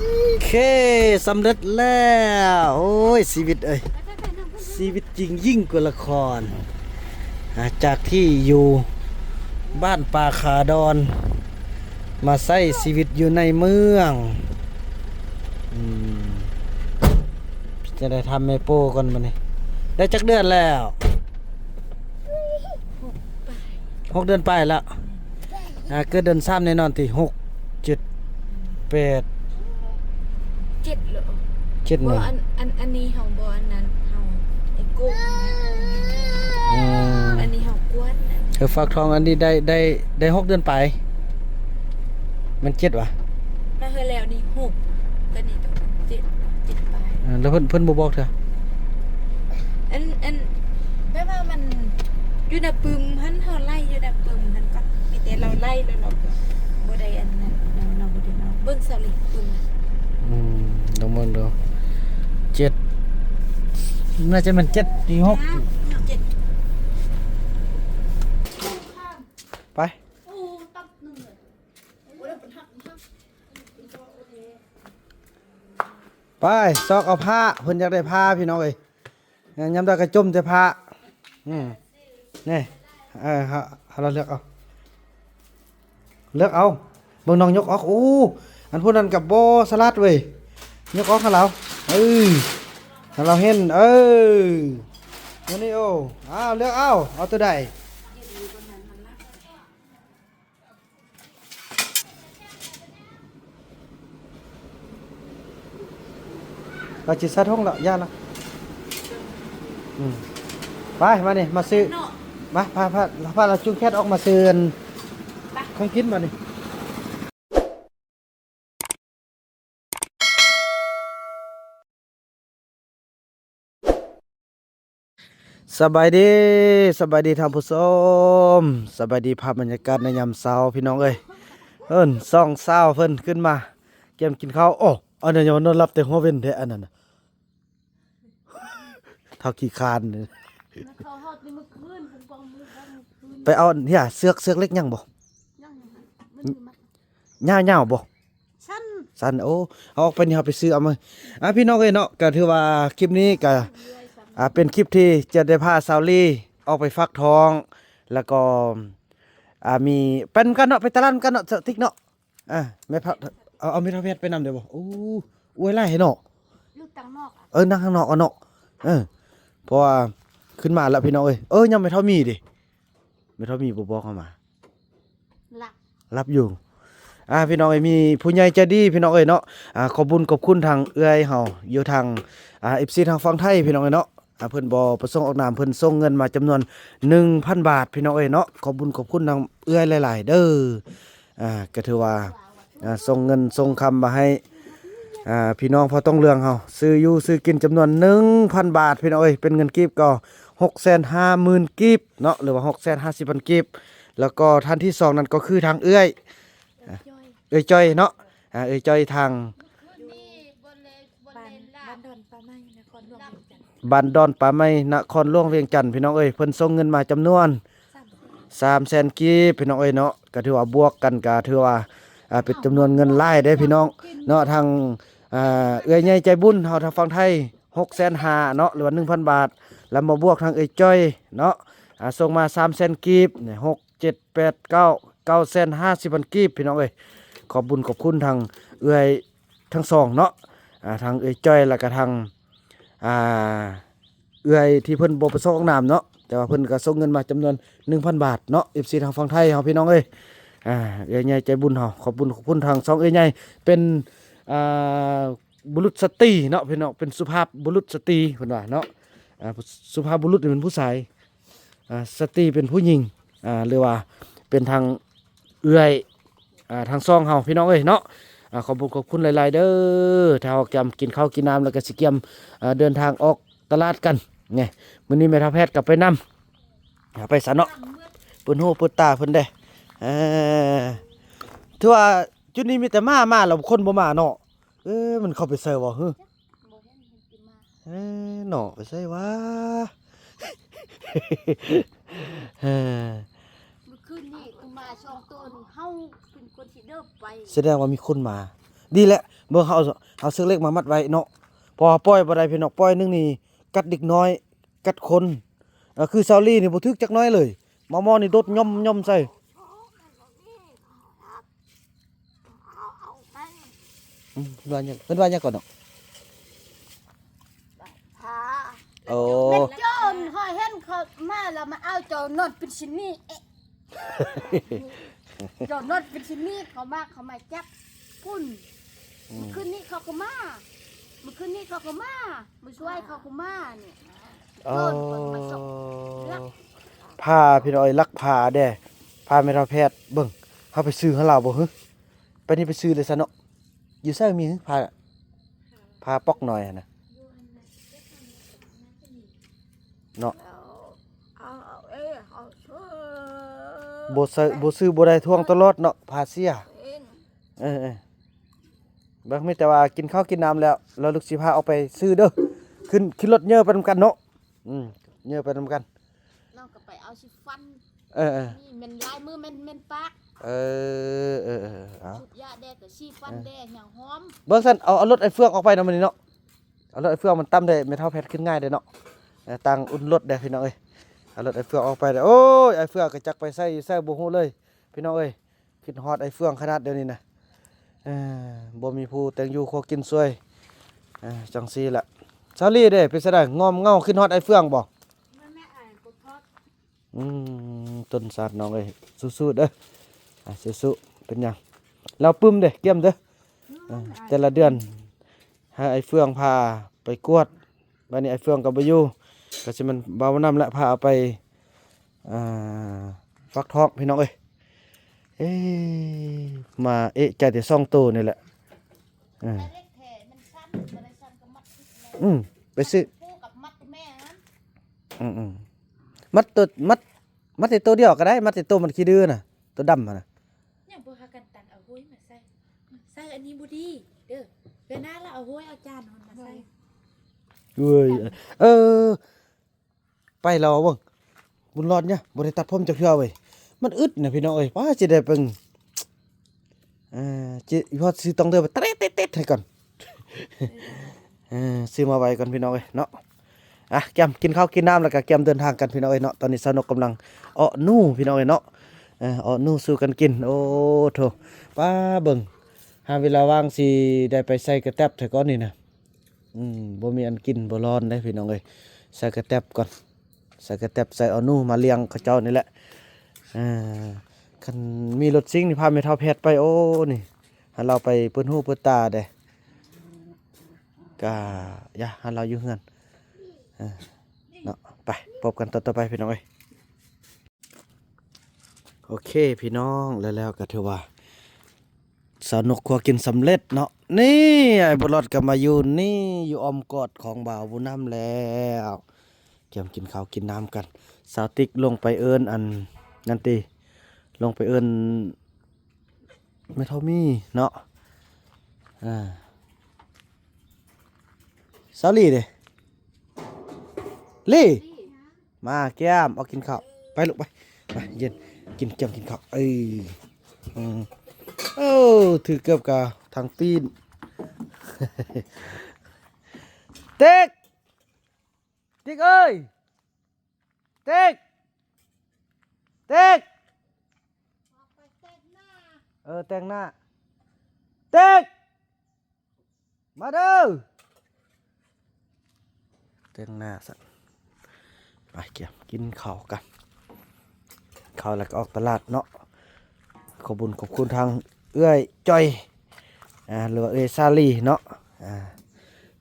ໂອເຄ ສຳເລັດແລ້ວ. ໂອ້ຍ ຊີວິດເອີຍ ຊີວິດຈິງຍິ່ງກວ່າລະຄອນ. ອາ ຈາກທີ່ຢູ່ບ້ານປ່າຂາດອນ ມາໃຊ້ຊີວິດຢູ່ໃນເມືອງ. ອືມ ຈະໄດ້ຖາມແມ່ໂປ້ກ່ອນບັດນີ້ ໄດ້ຈັກເດືອນແລ້ວ? ຫົກເດືອນປາຍແລ້ວ. ອາ ເກີດເດືອນສາມແນ່ນອນຕິ ຫົກ ເຈັດ ແປດ ເຈັດເລີ ເຈັດ ບໍ່ ແມ່ນ ອັນ ອັນ ອັນນີ້ເຮົາບໍ່ ອັນນັ້ນເຮົາໄອ້ກົງ ອືມ ອັນນີ້ເຮົາກວນ ເອີ ຟັກທອງອັນນີ້ໄດ້ ໄດ້ ໄດ້ຫົກເດືອນປາຍ ແມ່ນເຈັດຫວາ? ມາເທື່ອແລ້ວນີ້ຫົກ ຕອນນີ້ຕ້ອງເຈັດ ເຈັດປາຍ. ເອີ ແລ້ວເພິ່ນ ເພິ່ນບໍ່ບອກເທື່ອ? ອັນ ອັນ ແບບວ່າມັນຢູ່ໃນປຶ້ມຫັ້ນ ເຮົາໄລ່ຢູ່ໃນປຶ້ມຫັ້ນກ່ອນ ມີແຕ່ລາວໄລ່ແລ້ວລາວກໍບໍ່ໄດ້ອັນນັ້ນ ລາວ ລາວບໍ່ໄດ້ເວົ້າ. ເບິ່ງສາວເລັກປຶ້ມ ອືມ ລອງເບິ່ງດູ ເຈັດ ໜ້າຈະແມ່ນເຈັດ ຫຼື ຫົກ ເຈັດ ໄປ. ໄປຊອກເອົາຜ້າ ເພິ່ນຢາກໄດ້ຜ້າພີ່ນ້ອງເອີຍ. ຍາມໃດກໍຈົ່ມແຕ່ຜ້າ. ອືມ ນີ້ ເອີ ໃຫ້ລາວເລືອກເອົາ ເລືອກເອົາ. ເບິ່ງນ້ອງຍົກອອກ. ໂອ້ ອັນຜູ້ນັ້ນກໍບໍ່ສະຫຼາດເວີຍ. ຍົກອອກໃຫ້ລາວ. ເອີ ໃຫ້ລາວເຫັນ. ເອີ ໂມນີໂອ. ອ້າວ ເລືອກເອົາ ເອົາໂຕໃດ? ລາວຊິໃສ່ຖົງລະ ຢ່າລະ. ອືມ ໄປ ມານີ້ ມາຊື້ ມາ ພາ ພາ ພາລາວຈູງແຄດອອກມາຊື້ອັນ ຂອງກິນບາດນີ້. ສະບາຍດີ ສະບາຍດີທ່ານຜູ້ຊົມ ສະບາຍດີ ພາບບັນຍາກາດໃນຍາມເຊົ້າພີ່ນ້ອງເອີຍ. ເອີ້ນສອງສາວເພິ່ນຂຶ້ນມາກຽມກິນເຂົ້າ. ໂອ້ ອັນນັ້ນຍັງນອນຫຼັບແຕ່ຫົວເວັນແທ້ ອັນນັ້ນນະ ເຖົ້າຂີ້ຄ້ານ. ເຂົາຮອດແຕ່ມື້ຄືນ ເພິ່ນກອງມື້ເມື່ອຄືນ. ໄປເອົາເຫື່ອ ເຊືອກ ເຊືອກເຫຼັກຍັງບໍ່? ຍັງ ມັນມີມັດ ຍາວໆບໍ່? ສັ້ນ ສັ້ນ. ໂອ້ ເອົາອອກໄປນີ້ ເຮົາໄປຊື້ເອົາມາ. ອ່າ ພີ່ນ້ອງເອີຍເນາະ ກໍຖືວ່າຄລິບນີ້ກໍ ອ່າ ເປັນຄລິບທີ່ຈະໄດ້ພາສາວລີອອກໄປຟັກທອງ ແລ້ວກໍ ອ່າ ມີ ໄປນຳກັນເນາະ ໄປຕະຫຼາດນຳກັນເນາະ ສະຕິກເນາະ. ອ່າ ແມ່ພາ ເອົາ ເອົາແມ່ເຖົ້າແພດໄປນຳໄດ້ບໍ່? ໂອ້ ອວຍຫຼາຍເນາະ. ຢູ່ທາງນອກ ເອີ ນັ່ງທາງນອກເນາະ. ເອີ ເພາະວ່າຂຶ້ນມາແລ້ວ ພີ່ນ້ອງເອີຍ. ເອີ ຍັງແມ່ເຖົ້າມີເດ? ແມ່ເຖົ້າມີບໍ່ບອກເຮົາມາ? ຫຼັບ ຫຼັບຢູ່. ອ່າ ພີ່ນ້ອງເອີຍ ມີຜູ້ໃຫຍ່ໃຈດີ ພີ່ນ້ອງເອີຍເນາະ. ອ່າ ຂອບບຸນຂອບຄຸນທາງເອື້ອຍເຮົາຢູ່ທາງ ອ່າ ເອັຟຊີ ທາງຝັ່ງໄທ ພີ່ນ້ອງເອີຍເນາະ. ອ່າ ເພິ່ນບໍ່ປະສົງອອກນາມ ເພິ່ນສົ່ງເງິນມາຈຳນວນໜຶ່ງພັນບາດ ພີ່ນ້ອງເອີຍເນາະ. ຂອບບຸນຂອບຄຸນທາງເອື້ອຍຫຼາຍໆເດີ. ອ່າ ກໍຖືວ່າ ອ່າ ສົ່ງເງິນສົ່ງຄຳມາໃຫ້ ອ່າ ພີ່ນ້ອງພໍ່ຕ້ອງເຫຼືອງເຮົາ ຊື້ຢູ່ຊື້ກິນຈຳນວນໜຶ່ງພັນບາດ ພີ່ນ້ອງເອີຍ. ເປັນເງິນກີບກໍຫົກແສນຫ້າໝື່ນກີບເນາະ ຫຼືວ່າຫົກແສນຫ້າສິບພັນກີບ. ແລ້ວກໍທ່ານທີສອງນັ້ນກໍຄືທາງເອື້ອຍ ເອື້ອຍຈ້ອຍເນາະ. ອ່າ ເອື້ອຍຈ້ອຍທາງ ບ້ານ ບ້ານດອນປ່າໄມ້ ນະຄອນຫຼວງວຽງຈັນ ບ້ານດອນປ່າໄມ້ ນະຄອນຫຼວງວຽງຈັນ ພີ່ນ້ອງເອີຍ. ເພິ່ນສົ່ງເງິນມາຈຳນວນສາມແສນ ສາມແສນກີບ ພີ່ນ້ອງເອີຍເນາະ. ກໍຖືວ່າບວກກັນກໍຖືວ່າ ອ່າ ເປັນຈຳນວນເງິນຫຼາຍເດ້ ພີ່ນ້ອງເນາະ. ທາງ ອ່າ ເອື້ອຍໃຫຍ່ໃຈບຸນເຮົາທາງຝັ່ງໄທຫົກແສນຫ້າເນາະ ຫຼືວ່າໜຶ່ງພັນບາດ ແລ້ວມາບວກທາງເອື້ອຍຈ້ອຍເນາະ ອ່າ ສົ່ງມາສາມແສນກີບ ຫົກ ເຈັດ ແປດ ເກົ້າ ເກົ້າແສນຫ້າສິບພັນກີບ ພີ່ນ້ອງເອີຍ. ຂອບບຸນຂອບຄຸນທາງເອື້ອຍທັງສອງເນາະ ອ່າ ທາງເອື້ອຍຈ້ອຍ ແລ້ວກະທາງ ອ່າ ເອື້ອຍທີ່ເພິ່ນບໍ່ປະສົງອອກນາມເນາະ ແຕ່ວ່າເພິ່ນກໍສົ່ງເງິນມາຈຳນວນໜຶ່ງພັນບາດເນາະ ເອັຟຊີ ທາງຝັ່ງໄທເຮົາ ພີ່ນ້ອງເອີຍ. ອ່າ ເອື້ອຍໃຫຍ່ໃຈບຸນເຮົາ ຂອບບຸນຂອບຄຸນທາງສອງເອື້ອຍໃຫຍ່ ເປັນ ອ່າ ບຸລຸດສະຕີເນາະ ພີ່ນ້ອງ ເປັນສຸພາບບຸລຸດສະຕີ ເພິ່ນວ່າເນາະ ອ່າ ສຸພາບບຸລຸດນີ້ເປັນຜູ້ຊາຍ ອ່າ ສະຕີເປັນຜູ້ຍິງ ອ່າ ຫຼືວ່າເປັນທາງເອື້ອຍ ອ່າ ທາງຊ່ອງເຮົາ ພີ່ນ້ອງເອີຍເນາະ. ອ່າ ຂອບຄຸນຂອບຄຸນຫຼາຍໆເດີ. ຖ້າເຮົາກຽມກິນເຂົ້າກິນນ້ຳ ແລ້ວກໍຊິກຽມ ອ່າ ເດີນທາງອອກຕະຫຼາດກັນ. ນີ້ ມື້ນີ້ແມ່ເຖົ້າແພດກໍໄປນຳ ເອົາໄປຊະເນາະ ເປີດຫູເປີດຕາເພິ່ນເດ້. ເອີ ຖືວ່າຈຸດນີ້ມີແຕ່ໝາ ໝາແລ້ວຄົນບໍ່ມາເນາະ. ເອີ ມັນເຂົ້າໄປໃສວະ? ເອີ ເນາະ ໄປໃສວະ? ເອີ ມື້ຄືນນີ້ກູມາສອງໂຕນີ້ ເຮົາເປັນຄົນຊິເດີນໄປ. ສະແດງວ່າມີຄົນມາ. ດີແຫຼະ ເບິ່ງ ເຮົາ ເຮົາເຊືອກເຫຼັກມາມັດໄວ້ເນາະ ເພາະວ່າປ່ອຍບໍ່ໄດ້ພີ່ນ້ອງ ປ່ອຍໜຶ່ງນີ້ກັດເດັກນ້ອຍ ກັດຄົນ ເອີ ຄືຊາວລີນີ້ບໍ່ຖືກຈັກໜ້ອຍເລີຍ ໝໍໆນີ້ໂດດຍ່ອມໆໃສ່. ອືມ ເພິ່ນວ່າຫຍັງ ເພິ່ນວ່າຫຍັງກ່ອນເນາະ? ໂອ້ ແມ່ນໂຈນ ເຮົາເຫັນເຂົາມາແລ້ວມາເອົາເຈົ້ານອນເປັນຊິນນີ້ ເອະ ເຈົ້ານອນເປັນຊິນນີ້ ເຂົາມາ ເຂົາມາຈັບພຸ້ນ ອືມ ມື້ຄືນນີ້ເຂົາກໍມາ ມື້ຄືນນີ້ເຂົາກໍມາ ມື້ຊ່ວຍເຂົາກໍມານີ້ ອໍ ໂຈນເພິ່ນມາຊອກລັກ ພາ ພີ່ນ້ອງເອີຍ ລັກພາເດ້ ພາແມ່ເຖົ້າແພດ ເບິ່ງ ເຮົາໄປຊື້ໃຫ້ລາວບໍ່ຫື? ໄປນີ້ໄປຊື້ເລີຍຊະເນາະ ຢູ່ໃສມີຫື ພາ ພາປອກນ້ອຍຫັ້ນນະ ເນາະ ເອົາ ເອົາເອ ເອົາເຊີ ບໍ່ໃສ່ ບໍ່ຊື້ບໍ່ໄດ້ ທວງຕະຫຼອດເນາະ ພາເສຍ ເອີ ເອີ ເບິ່ງ ມີແຕ່ວ່າກິນເຂົ້າກິນນ້ຳແລ້ວ ແລ້ວລູກຊິພາອອກໄປຊື້ເດີ ຂຶ້ນ ຂຶ້ນລົດເຍີໄປນຳກັນເນາະ ອືມ ເຍີໄປນຳກັນ ນ້ອງກໍໄປເອົາຊິຟັນ ເອີ ເອີ ນີ້ແມ່ນລາຍມືແມ່ນ ແມ່ນປາກ ເອີ ເອີ ເອີ ເອົາ ສູບຢາແດ່ກໍຊິຟັນແດ່ ເອີ ຫຍັງຫອມ ເບິ່ງຊັ້ນ ເອົາ ເອົາລົດໄອ້ເຟືອງອອກໄປນຳມື້ນີ້ເນາະ ເອົາລົດໄອ້ເຟືອງມັນຕຳໄດ້ ແມ່ເຖົ້າແພດຂຶ້ນງ່າຍເດ້ເນາະ ເອີ ຕ່າງອຸ່ນລົດເດ້ພີ່ນ້ອງເອີຍ ເອົາລົດໄອ້ເຟືອງອອກໄປເດ້ ໂອ້ຍ ໄອ້ເຟືອງກໍຈັກໄປໃສຢູ່ໃສບໍ່ຮູ້ເລີຍ ພີ່ນ້ອງເອີຍ ຄິດຮອດໄອ້ເຟືອງຂະໜາດດຽວນີ້ນະ ເອີ ບໍ່ມີຜູ້ແຕ່ງຢູ່ຄົວກິນຊ່ວຍ ເອີ ຈັ່ງຊີ້ລະ ຊາວລີເດ້ ເປັນຈັ່ງໃດ ງອມເຫງົາ ຄິດຮອດໄອ້ເຟືອງບໍ່? ອືມ ຕົ້ນຊາດນ້ອງເອີຍ ສູ້ໆເດີ ອ່າ ສູ້ໆ ເປັນຫຍັງ ລາວປຶ້ມເດ້ ກຽມເດີ ອືມ ເອີ ແຕ່ລະເດືອນ ໃຫ້ໄອ້ເຟືອງພາໄປກວດ ບາດນີ້ໄອ້ເຟືອງກໍບໍ່ຢູ່ ກໍຊິແມ່ນບ່າວນຳແຫຼະ ພາເອົາໄປ ອ່າ ຟັກທອງ ພີ່ນ້ອງເອີຍ ເອ ມາເອະໃຈແຕ່ສອງໂຕນີ້ແຫຼະ ເອີ ອືມ ໄປຊື້ ອືມໆ ມັດໂຕ ມັດ ມັດແຕ່ໂຕດຽວກໍໄດ້ ມັດແຕ່ໂຕມັນຂີ້ດື້ນະ ໂຕດຳຫັ້ນນະ ຍັງບໍ່ພາກັນຕັນເອົາໂຫຍມາໃສ່ ໃສ່ອັນນີ້ບໍ່ດີເດີ ເວລາລະເອົາໂຫຍເອົາຈານຫັ້ນມາໃສ່ ເອີຍ ເອີ ໄປແລ້ວເບິ່ງ ບຸນລອດເນຍ ບໍ່ໄດ້ຕັດຜົມຈັກເທື່ອເວີຍ ມັນອຶດນະພີ່ນ້ອງເອີຍ ປ້າ ຊິໄດ້ເບິ່ງ ເອີ ຊິ ພໍຊິຕ້ອງເດີນໄປເຕະໆໆໃຫ້ກ່ອນ ເອີ ຊື້ມາໄວ້ກ່ອນພີ່ນ້ອງເອີຍເນາະ ອ່ະ ກຽມກິນເຂົ້າກິນນ້ຳ ແລ້ວກໍກຽມເດີນທາງກັນພີ່ນ້ອງເອີຍເນາະ ຕອນນີ້ສາວນົກກຳລັງເອາະໜູພີ່ນ້ອງເອີຍເນາະ ເອີ ເອາະໜູສູ່ກັນກິນ ໂອ້ໂທ້ ປ້າ ເບິ່ງ ຫາເວລາວ່າງຊິໄດ້ໄປໃສ່ກະແຕັບແທ້ກ່ອນນີ້ນະ ອືມ ບໍ່ມີອັນກິນບໍ່ລອນເດ້ພີ່ນ້ອງເອີຍ ໃສ່ກະແຕັບກ່ອນ ໃສ່ກະແຕັບ ໃສ່ເອົາໜູມາລ້ຽງເຂົາເຈົ້ານີ້ແຫຼະ ເອີ ຄັນມີລົດຊິງນີ້ ພາແມ່ເຖົ້າແພດໄປ ໂອ້ ນີ້ ໃຫ້ລາວໄປເປີດຫູເປີດຕາເດ້ ກະຢ່າ ໃຫ້ລາວຢູ່ເຮືອນ ເອີ ເນາະ ໄປ ພົບກັນຕອນຕໍ່ໄປພີ່ນ້ອງເອີຍ. ໂອເຄພີ່ນ້ອງ ແລ້ວ ແລ້ວກໍຖືວ່າສາວນົກຄົວກິນສຳເລັດເນາະ ນີ້ ອ້າຍບຸນລອດກໍມາຢູ່ນີ້ ຢູ່ອ້ອມກອດຂອງບ່າວບຸນນຳແລ້ວ ກຽມກິນເຂົ້າກິນນ້ຳກັນ ສາວຕິກລົງໄປເອີ້ນອັນນັ້ນຕິ ລົງໄປເອີ້ນແມ່ເຖົ້າມີເນາະ ອ່າ ສາວລີເດ ລີ ມາ ກຽມ ອອກກິນເຂົ້າ ໄປລູກ ໄປ ໄປ ເຢັນ ກິນ ກຽມ ກິນເຂົ້າ ເອີ ອືມ ໂອ້ ຖືກເກືອບກະທາງຕີນ ຕິກ ຕິກເອີຍ ຕິກ ຕິກ ເອີ ແຕ່ງໜ້າ ຕິກ ມາເດີ ແຕ່ງໜ້າຊັ້ນ ໄປກຽມ ກິນເຂົ້າກັນ ເຂົ້າແລ້ວກໍອອກຕະຫຼາດເນາະ ຂອບບຸນຂອບຄຸນທາງເອື້ອຍຈ້ອຍ ອ່າ ຫຼືວ່າເອື້ອຍສາລີເນາະ ອ່າ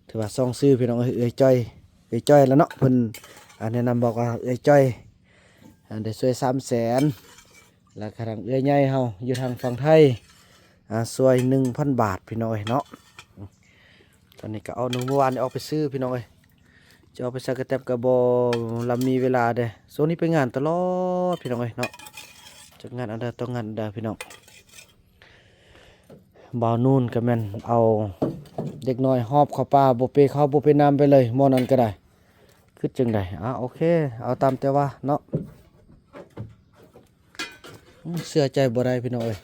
ຖືວ່າຊ່ອງຊື່ພີ່ນ້ອງເອີຍ ເອື້ອຍຈ້ອຍ ເອື້ອຍຈ້ອຍລະເນາະ ເພິ່ນ ອ່າ ແນະນຳບອກວ່າເອື້ອຍຈ້ອຍ ອ່າ ໄດ້ຊ່ວຍສາມແສນ ແລ້ວກະທາງເອື້ອຍໃຫຍ່ເຮົາຢູ່ທາງຝັ່ງໄທ ອ່າ ຊ່ວຍໜຶ່ງພັນບາດ ພີ່ນ້ອງເອີຍເນາະ ຕອນນີ້ກະເອົາໜູ ມື້ວານນີ້ອອກໄປຊື້ພີ່ນ້ອງເອີຍ ຈະອອກໄປໃສ່ກະແຕັບກະບໍ່ລະມີເວລາເດ້ ຊ່ວງນີ້ໄປງານຕະຫຼອດພີ່ນ້ອງເອີຍເນາະ ຈັກງານອັນໃດຕໍ່ງານອັນໃດພີ່ນ້ອງ. ບ່າວນູນກໍແມ່ນເອົາເດັກນ້ອຍຫອບເຂົ້າປ່າ ບໍ່ເປເຂົ້າບໍ່ເປນ້ຳໄປເລີຍ ໝໍ້ນັ້ນກໍໄດ້ ຄິດຈັ່ງໃດ? ອ່າ ໂອເຄ ເອົາຕາມແຕ່ວ່າເນາະ ອືມ ເຊື່ອໃຈບໍ່ໄດ້ພີ່ນ້ອງເອີຍ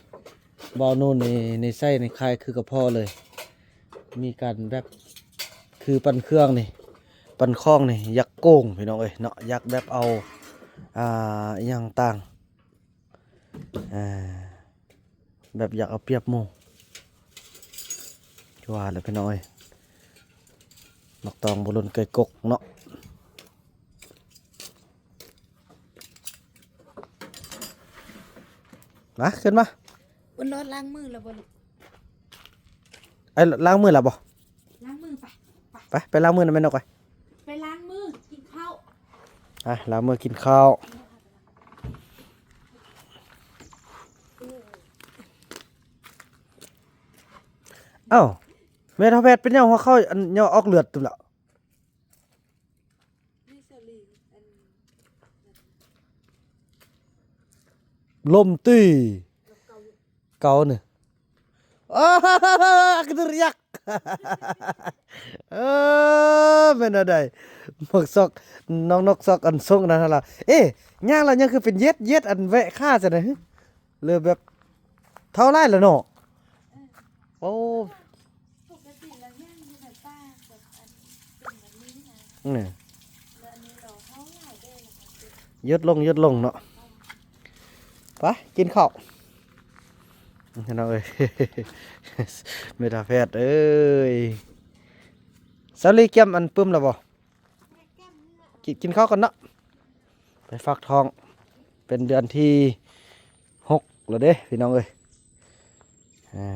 ບ່າວນູນນີ້ນິໄສນິໄຄຄືກັບພໍ່ເລີຍ ມີການແບບ ຄືປັ່ນເຄື່ອງນີ້ ປັ່ນຂອງນີ້ ຢາກໂກງພີ່ນ້ອງເອີຍເນາະ, ຢາກແບບເອົາ ອ່າ ອີ່ຫຍັງຕ່າງ ອ່າ ແບບຢາກເອົາປຽບໝູ່ ຄືວ່າແຫຼະພີ່ນ້ອງເອີຍ, ໝາກຕອງບໍ່ຫຼົ່ນໄກ່ກົກເນາະ. ມາ ຂຶ້ນມາ. ບຸນໂນດລ້າງມືແລ້ວບໍ່ລູກ? ເອີ ລ້າງມືແລ້ວບໍ່? ລ້າງມື ໄປ ໄປ ໄປ ໄປລ້າງມືນຳແມ່ນົກໄປ. ໄປລ້າງມື ກິນເຂົ້າ ອ່ະ ລ້າງມືກິນເຂົ້າ. ເອົ້າ ແມ່ທ້າວແພດ ເປັນຫຍັງຫົວເຂົ່າອັນຫຍໍ້ອອກເລືອດຕື່ມລະ? ລົມຕີ ເກົານີ້ ອາ ກະດຶກຍັກ ເອີ ແມ່ນແນວໃດ? ໝວກຊອກ ນ້ອງນົກຊອກອັນຊົງນັ້ນຫັ້ນລະ. ເອ ຍ່າງລະຍັງຄືເປັນເຢັດ ເຢັດ ອັນແວະຄາຊັ້ນນະ ຫຼືແບບເຖົ້າຫຼາຍລະເນາະ? ໂອ້ ປົກກະຕິລະຍ່າງຢູ່ໃນປ່າແບບອັນເປັນແບບນີ້ນະ ນີ້ ແລ້ວອັນນີ້ລາວເຮົາຫຼາຍເດ້ ລະມັນເປັນ ຢຸດລົງ ຢຸດລົງເນາະ. ໄປກິນເຂົ້າພີ່ນ້ອງເອີຍ ແມ່ທ້າວແພດເອີຍ. ສາວລີກຽມອັນປຶ້ມແລ້ວບໍ່? ກິນ ກິນເຂົ້າກ່ອນເນາະ ໄປຟັກທ້ອງ. ເປັນເດືອນທີຫົກແລ້ວເດ້ພີ່ນ້ອງເອີຍ ອ່າ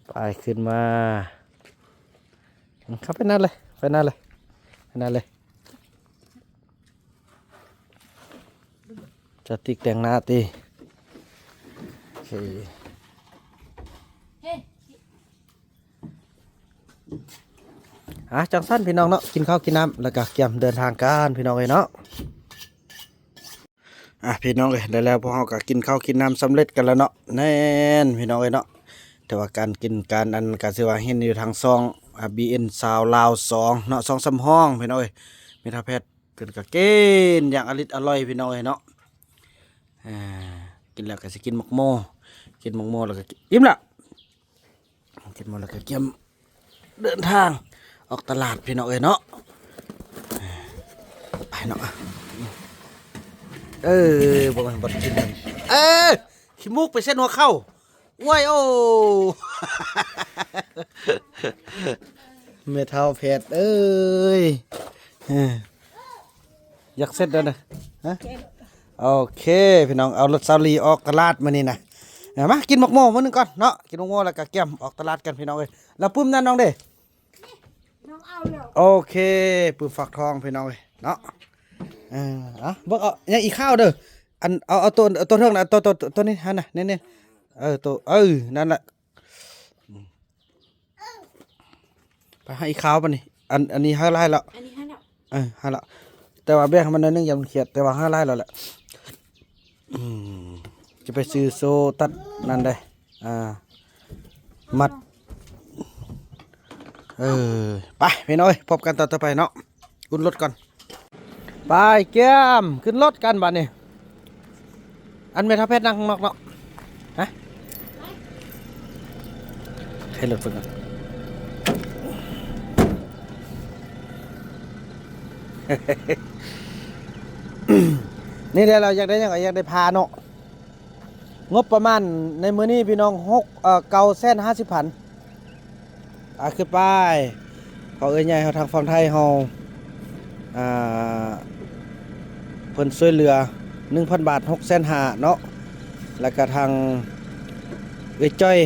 ໄປ ຂຶ້ນມາ ເຂົ້າໄປນັ້ນເລີຍ ໄປນັ້ນເລີຍ ໄປນັ້ນເລີຍ. ຈະຕິກແຕ່ງໜ້າຕິ ໂອເຄ ອ່ະ ຈັ່ງຊັ້ນພີ່ນ້ອງເນາະ ກິນເຂົ້າກິນນ້ຳ ແລ້ວກະກຽມເດີນທາງກັນພີ່ນ້ອງເອີຍເນາະ. ອ່ະ ພີ່ນ້ອງເອີຍ ໄດ້ແລ້ວ ພວກເຮົາກະກິນເຂົ້າກິນນ້ຳສຳເລັດກັນແລ້ວເນາະ. ແມ່ນພີ່ນ້ອງເອີຍເນາະ ແຕ່ວ່າການກິນການອັນ ກະຖືວ່າເຫັນຢູ່ທາງຊ່ອງ ອາ ບີເອັນ ຊາວລາວສອງເນາະ ຊ່ອງສຳຮອງພີ່ນ້ອງເອີຍ ແມ່ທ້າວແພດ ເພິ່ນກະກິນຢ່າງອະລິດອະລ່ອຍພີ່ນ້ອງເອີຍເນາະ. ອ່າ ກິນແລ້ວກະຊິກິນໝາກໂມ ກິນໝາກໂມແລ້ວກະ ອີ່ມລະ ກິນໝົດແລ້ວກະກຽມເດີນທາງອອກຕະຫຼາດພີ່ນ້ອງເອີຍເນາະ. ໄປເນາະ ເອີ ບໍ່ແມ່ນບໍ່ໄດ້ກິນ ເອີ ຂີ້ມູກໄປເສັ້ນຫົວເຂົ່າ ໂອ້ຍ ໂອ້ ແມ່ທ້າວແພດເອີຍ ເອີ ຢາກເຊັດແລ້ວນະ ຮະ ໂອເຄພີ່ນ້ອງ ເອົາລົດສາວລີອອກຕະຫຼາດມື້ນີ້ນະ. ເອົາມາກິນໝາກໂມມື້ໜຶ່ງກ່ອນເນາະ ກິນໝາກໂມແລ້ວກະກຽມອອກຕະຫຼາດກັນພີ່ນ້ອງເອີຍ. ແລ້ວປຶ້ມນັ້ນນ້ອງເດ? ນ້ອງເອົາແລ້ວ ໂອເຄ ປຶ້ມຟັກທອງພີ່ນ້ອງເອີຍເນາະ. ເອີ ເອົາເບິ່ງ ເອົາ ຍັງອີກຄາວເດີ ອັນ ເອົາ ເອົາໂຕ ເອົາໂຕເທິງນະ ໂຕ ໂຕ ໂຕນີ້ຫັ້ນນະ ນີ້ໆ ເອີ ໂຕ ເອີ ນັ້ນລະ ອືມ ໄປຫາອີກຄາວບາດນີ້ ອັນ ອັນນີ້ໃຫ້ຫຼາຍແລ້ວ ອັນນີ້ໃຫ້ແລ້ວ ເອີ ໃຫ້ລະ ແຕ່ວ່າແບ່ງໃຫ້ມັນໜ້ອຍໜຶ່ງ ຢ່າມັນຄຽດ ແຕ່ວ່າໃຫ້ຫຼາຍແລ້ວແຫຼະ. ອືມ ຈະໄປຊື້ໂສ້ຕັດນັ້ນເດ້ ອ່າ ມັດ ເອີ ໄປພີ່ນ້ອງເອີຍ ພົບກັນຕອນຕໍ່ໄປເນາະ. ອຸ່ນລົດກ່ອນ ໄປກຽມ ຂຶ້ນລົດກັນບາດນີ້. ອັນແມ່ທ້າວແພດນັ່ງຂ້າງນອກເນາະ ຮະ ໃຫ້ລົດເພິ່ນກ່ອນ. ນີ້ແຫຼະ ລາວຢາກໄດ້ຫຍັງກໍຢາກໄດ້ຜ້າເນາະ. ງົບປະມານໃນມື້ນີ້ພີ່ນ້ອງ ຫົກ ເອີ ເກົ້າແສນຫ້າສິບພັນ. ອ່າ ຂຶ້ນໄປ ພໍ່ເອື້ອຍໃຫຍ່ເຮົາທາງຝັ່ງໄທເຮົາ ອ່າ ເພິ່ນຊ່ວຍເຫຼືອໜຶ່ງພັນບາດ ຫົກແສນຫ້າເນາະ. ແລ້ວກະທາງເອື້ອຍຈ້ອຍ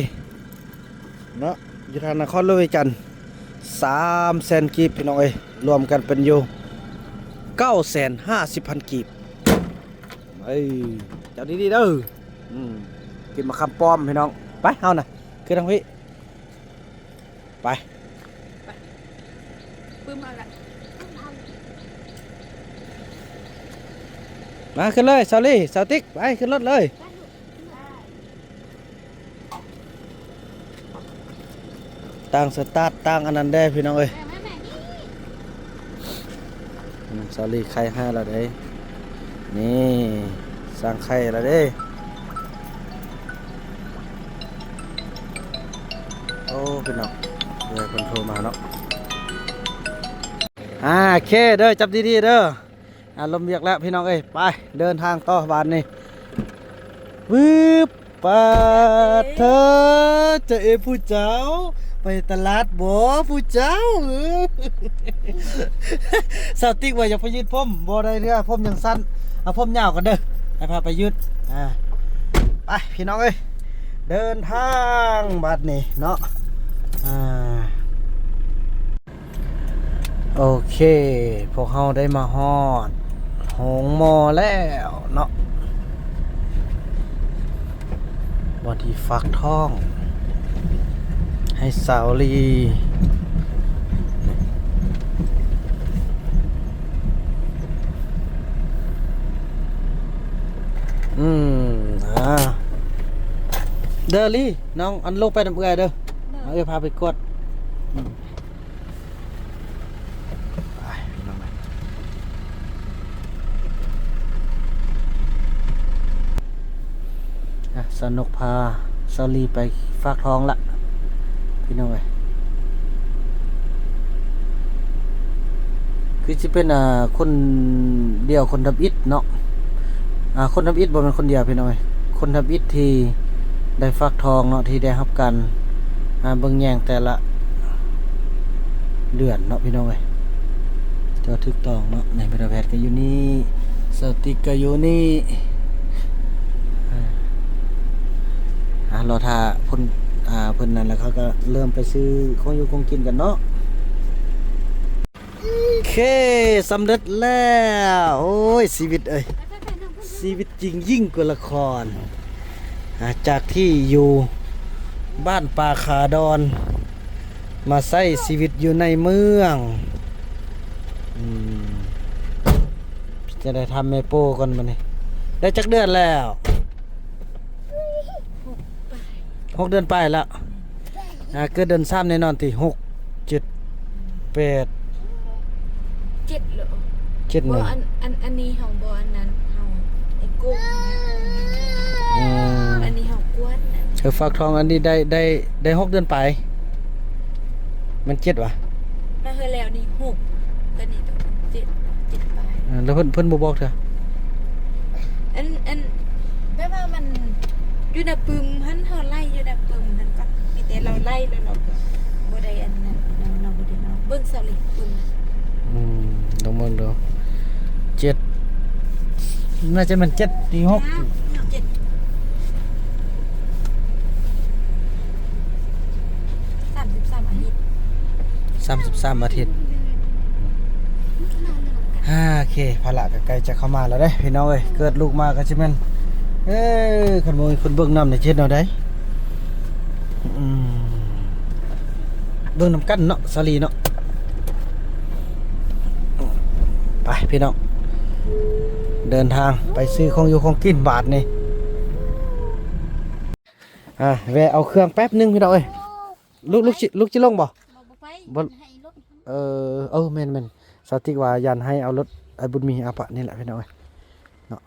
ເນາະ ຢູ່ທາງນະຄອນຫຼວງວຽງຈັນ ສາມແສນກີບ ພີ່ນ້ອງເອີຍ ລວມກັນເປັນຢູ່ເກົ້າແສນຫ້າສິບພັນກີບ. ເອີ ເຈົ້າດີໆເດີ. ອືມ ກິນໝາກຂາມປ້ອມພີ່ນ້ອງ. ໄປເຮົານະ ຂຶ້ນທາງພີ້ ໄປ ປຶ້ມເອົາລະ ມາຂຶ້ນເລີຍ ສາວລີ ສາວຕິກ ໄປຂຶ້ນລົດເລີຍ. ຕັ້ງສະຕາດ ຕັ້ງອັນນັ້ນແດ່ພີ່ນ້ອງເອີຍ. ອືມ ສາວລີໄຄຫາລະເດ້ ນີ້ ສ ດັງໄຂ່ລະເດ້. ໂອ້ ພີ່ນ້ອງເອີຍ ເພິ່ນໂທມາເນາະ. ອ່າ ໂອເຄເດີ ຈັບດີໆເດີ. ອ່າ ລົມວຽກແລ້ວພີ່ນ້ອງເອີຍ ໄປເດີນທາງຕໍ່ບາດນີ້. ວືບ ປາດເທີ ຈາເອຜູ້ເຈົ້າ ໄປຕະຫຼາດບໍ່ຜູ້ເຈົ້າ? ສາວຕິກວ່າຢາກໄປຍືດຜົມ ບໍ່ໄດ້ເທື່ອ ຜົມຍັງສັ້ນ ເອົາຜົມຍາວກ່ອນເດີ ໃຫ້ພາໄປຍືດ. ອ່າ ໄປພີ່ນ້ອງເອີຍ ເດີນທາງບາດນີ້ເນາະ. ອ່າ ໂອເຄ ພວກເຮົາໄດ້ມາຮອດໂຮງໝໍແລ້ວເນາະ ບ່ອນທີ່ຝາກທ້ອງໃຫ້ສາວລີ. ອືມ ອ່າ ເດີລີ ນ້ອງ ອັນ ລົງໄປນຳເອື້ອຍເດີ ເອີ ພາໄປກວດ. ອືມ ໄປພີ່ນ້ອງເອີຍ ອ່ະ ສາວນົກພາສາວລີໄປຝາກທ້ອງລະພີ່ນ້ອງເອີຍ. ຄືຊິເປັນ ອ່າ ຄົນດຽວ ຄົນທຳອິດເນາະ. ອ່າ ຄົນທຳອິດບໍ່ແມ່ນຄົນດຽວພີ່ນ້ອງເອີຍ ຄົນທຳອິດທີ່ໄດ້ຝາກທ້ອງເນາະ ທີ່ໄດ້ຮັບການ ອ່າ ເບິ່ງແຍງແຕ່ລະເດືອນເນາະພີ່ນ້ອງເອີຍ. ແຕ່ວ່າຖືກຕ້ອງເນາະ ໃນ ແພດກໍຢູ່ນີ້ ສະຕິກກໍຢູ່ນີ້. ອ່າ ລໍຖ້າເພິ່ນ ອ່າ ເພິ່ນນັ້ນແລ້ວ ເຂົາກໍເລີ່ມໄປຊື້ຂອງຢູ່ຂອງກິນກັນເນາະ. ໂອເຄ ສຳເລັດແລ້ວ. ໂອ້ຍ ຊີວິດເອີຍ ຊີວິດຈິງຍິ່ງກວ່າລະຄອນ. ອ່າ ຈາກທີ່ຢູ່ບ້ານປ່າຂາດອນ ມາໃຊ້ຊີວິດຢູ່ໃນເມືອງ. ອືມ ຈະໄດ້ຖາມແມ່ໂປ້ກ່ອນບັດນີ້ ໄດ້ຈັກເດືອນແລ້ວ? ຫົກເດືອນປາຍແລ້ວ. ອ່າ ເກີດເດືອນສາມແນ່ນອນຕິ ຫົກ ເຈັດ ແປດ ເຈັດເລີ ເຈັດ ບໍ່ ແມ່ນ ອັນ ອັນ ອັນນີ້ເຮົາບໍ່ ອັນນັ້ນເຮົາໄອ້ກົກ ອືມ ອັນນີ້ເຮົາກວດນະ ເອີ ຝາກທ້ອງອັນນີ້ໄດ້ ໄດ້ ໄດ້ຫົກເດືອນປາຍ ແມ່ນເຈັດຫວາ? ມາເທື່ອແລ້ວນີ້ຫົກ ຕອນນີ້ຕ້ອງເຈັດ ເຈັດປາຍ. ເອີ ແລ້ວເພິ່ນ ເພິ່ນບໍ່ບອກເທື່ອ? ອັນ ອັນ ແບບວ່າມັນຢູ່ໃນປຶ້ມຫັ້ນ ເຮົາໄລ່ຢູ່ໃນປຶ້ມຫັ້ນກໍມີແຕ່ລາວໄລ່ ແລ້ວລາວກໍບໍ່ໄດ້ອັນນັ້ນ ລາວ ລາວບໍ່ໄດ້ເນາະ ເບິ່ງສາວເລັກປຶ້ມ. ອືມ ລອງເບິ່ງດູ ເຈັດ ໜ້າຈະແມ່ນເຈັດຕິ ຫົກ ເຈັດ ສາມສິບສາມອາທິດ ສາມສິບສາມອາທິດ. ໂອເຄ ພາລະກໍໃກ້ຈະເຂົ້າມາແລ້ວເດ້ພີ່ນ້ອງເອີຍ ເກີດລູກມາກໍຊິແມ່ນ ເອີ ຄັນບໍ່ມີຄົນເບິ່ງນຳນີ້ຊິເຮັດແນວໃດ? ອືມ ເບິ່ງນຳກັນເນາະ ສາລີເນາະ. ໄປພີ່ນ້ອງ ເດີນທາງໄປຊື້ຂອງຢູ່ຂອງກິນບາດນີ້. ອ່າ ແວະເອົາເຄື່ອງແປັບໜຶ່ງພີ່ນ້ອງເອີຍ. ລູກ ລູກຊິ ລູກຊິລົງບໍ່? ບໍ່ ບໍ່ໄປ ບໍ່ ໃຫ້ລົດ ເອີ ເອີ ແມ່ນໆ ສາວຕິກວ່າຢ້ານໃຫ້ເອົາລົດອ້າຍບຸນມີອາປະນີ້ແຫຼະພີ່ນ້ອງເອີຍເນາະ.